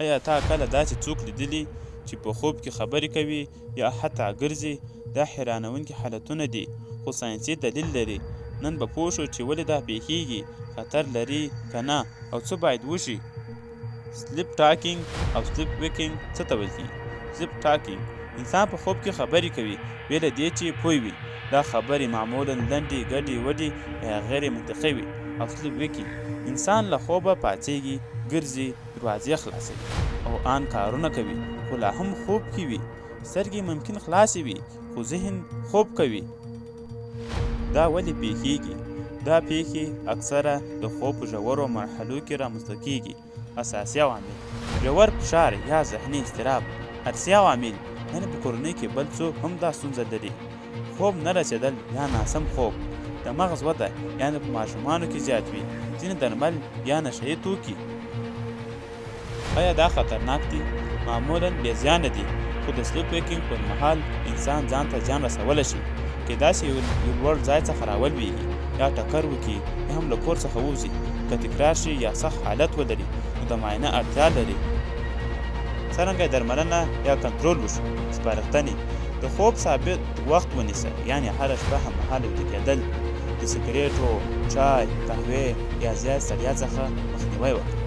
ایا تا کله داسې څوک لیدلي چې په خوب کې خبرې کوي یا حتی ګرځي؟ دا حیرانوونکي حالتونه دي، خو ساینسي دلیل لري. نن به پوه شو چې ولې دا پېښېږي، خطر لري که نه، او څه باید وشي. سلیپ ټاکینګ او سلیپ ویکینګ څه ته ویل کېږي؟ سلیپ ټاکینګ، انسان په خوب کې خبرې کوي بې له دې چې پوه وي. دا خبرې معمولاً لنډې، ګډې وډې یا غیر منطقي وي. او سلیپ ویکینګ، انسان له خوبه پاڅېږي، ګرځي، دروازې خلاصوي او آن کارونه کوي، خو لا هم خوب کې وي. سترګې ممکن خلاصې وي، خو ذهن خوب کوي. دا ولې پېښېږي؟ دا پېښې اکثره د خوب په ژورو مرحلو کې رامنځته کېږي. اساسي عوامل: ژور فشار یا ذهني اضطراب، ارثي عوامل، یعنې په کورنۍ کې بل څوک هم دا ستونزه لري، خوب نه رسېدل یا ناسم خوب، د مغز وده یعنې په ماشومانو کې زیات وي، ځینې درمل یا نشه یي توکي. ایا دا خطرناک دي؟ معمولا بې زیانه دي، خو د سلیپ ویکینګ پر مهال انسان ځان ته زیان رسولی شي. کېدای شي یو لوړ ځای څخه راولوېږي یا ټکر وکړي یا هم له کور څخه ووځي. که تکرار شي یا سخت حالت ولري، نو د معاینه اړتیا لري. څرنګه درملنه یا کنترول وشي؟ سپارښتنې: د خوب ثابت وخت ونیسه، یعنې هره شپه هممهاله ویده کېدل. د سګرېټو، چای، قهوې یا زیات ستړیا څخه مخنیوی وکړه.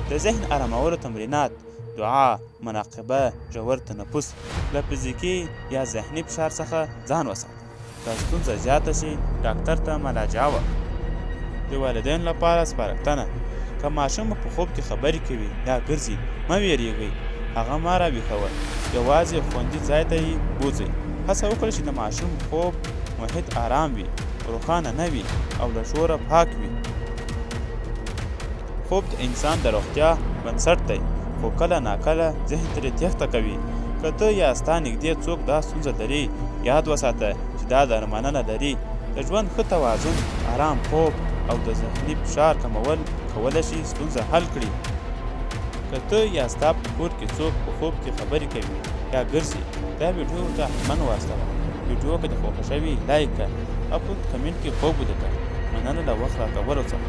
د ذهن ارامولو تمرینات، دعا، مراقبه، ژور تنفس. له فزیکي یا ذهني فشار څخه ځان وساته. که ستونزه زیاته شي، ډاکتر ته مراجعه وکړه. د والدینو لپاره سپارښتنه: که ماشوم مو په خوب کې خبرې کوي یا ګرځي، مه وېرېږئ، هغه مه راویښوه، یوازې خوندي ځای ته یې بوځئ. هڅه وکړئ چې د ماشوم خوب محیط ارام وي، روښانه نه وي او له شوره پاک وي. خوب د انسان د روغتیا بنسټ دی، خو کله ناکله ذهن ترې تېښته کوي. که ته یا ستا نږدې څوک دا ستونزه لري، یاد وساته چې دا درملنه لري. د ژوند ښه توازن، ارام خوب او د ذهني فشار کمول کولی شي ستونزه حل کړي. که ته یا ستا په کور کې څوک په خوب کې خبرې کوي یا ګرځي، دا ویډیو ورته حتما واستوه. ویډیو که دې خوښه شوې، لایک کړه او په کمنټ کې خوب ولیکه. مننه له وخت راکولو څخه.